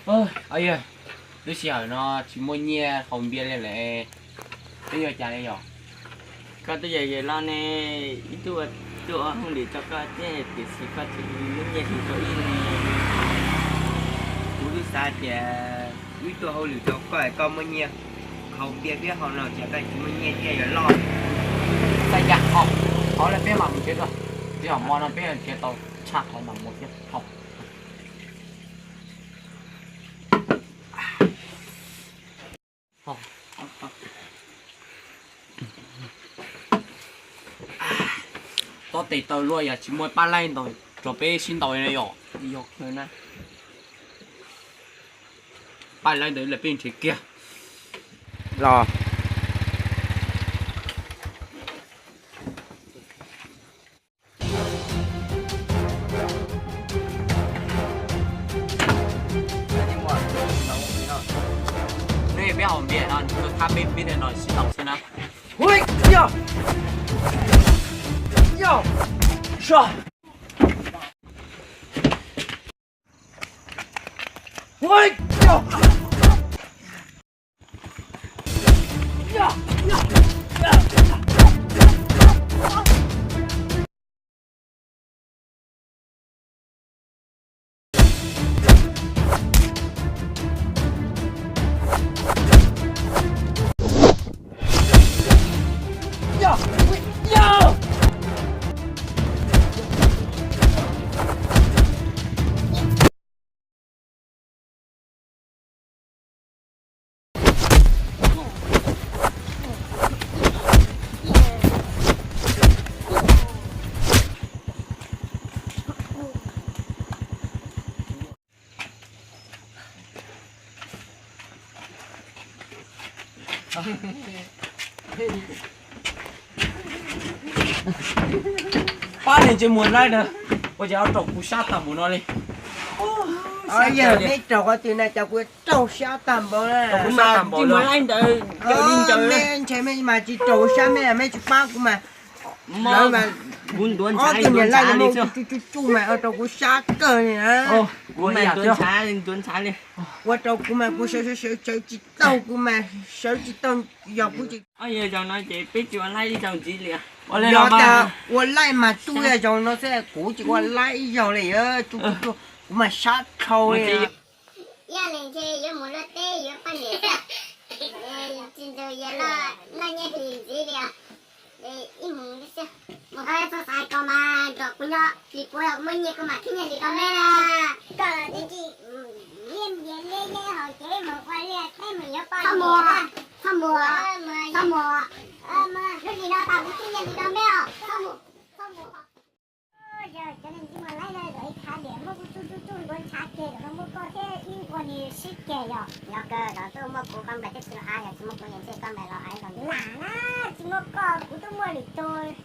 Yog, lub sij hawm no tsis muaj nyiaj haus npias li lawm, peb yuav cas li yom? Koj twb yog yawg loj ne, ib tug ua, ib tug ua hauj lwm rau koj thiab tiam sis koj tsis muaj nyiaj hlub rau ib ne. Kuv twb xav tias wb tuaj hauj lwm rau koj es koj muaj nyiaj haus npias thiab haus no ces koj tsis muaj nyiaj thiab yawg loj. Txhais cas ho, qhov no peb mam mus nrhiav dua, tsis hom mo no peb nrhiav tau tshaj qhov mam mus thiab ho. Tob tes taw luaj yam tsis muaj paj laib ntaus rau peb sib ntaus no yom. Paj laib ntawd lawm peb nrhiav kiag los. Nej peb haus npias no, nws tuaj thab peb peb no sib ntaus xwb na. Ui, yog, yog, sa. Ui, yog. Pab niag ntsej muag laib ntawd, ua cas rau kuv sab tag npaum no li. Yog mej raug qhov twg na cas kuv raug sab tag npaum na. Kuv mas ntsej muag laib ntawd, mej mas tsis raug sab mej, mej tsis pab kuv mas. Lawv mas, kuv ntuav ob ntshav tug niam laij tsuj tsuj tsuj mas ua rau kuv sab kawg li na. Kuv mas ntuav ntshav, ntuav ntshav li. Ua rau kuv mas kuv sawv sawv sawv sawv tsis tau, kuv mas sawv tsis tau, yog kuv tsis, yog zaum no ces peb tsis ua laij ib zaug ntxiv li. Yog tas ua laij mas tsuj yog zaum no xwb, kuv tsis ua laij ib zaug li, tsuj tsuj tsuj, kuv mas sab dhau li. Ib yam li ntshe yuav mus luaj teb yuav poj niam, tsis nrog yawg loj noj nyiaj hlis ntxiv li os. Ib mus li xwb, mus qhov txog xav ko mas nrog kuv nyob, vim kuv muaj nyiaj kuv mam khib nyiaj hlis rau meb na. Koj tsis nyiaj npias li, nyiaj haus ces mus ua liaj teb mus yuav poj niam. Txhob mus, txhob mus, txhob mus. Lub hlis no tas kuv khib nyiaj hlis rau meb os, txhob mus, txhob mus. Yog cov neeg ntsej muag laib no lawv ib khav liam muab kuv tsuj tsuj tsuj ntuav ntshav kiag, lawv muab koj thiab ib ua nws sib ceg yog. Yog kawg, thaum twg muaj kuv koj nplaim teb tsis los av, yog tsis muaj kuv yog ntshe koj nplaim los av ib zaug ntxiv. Lam na, tsis muaj koj kuv twb muaj lwm tus.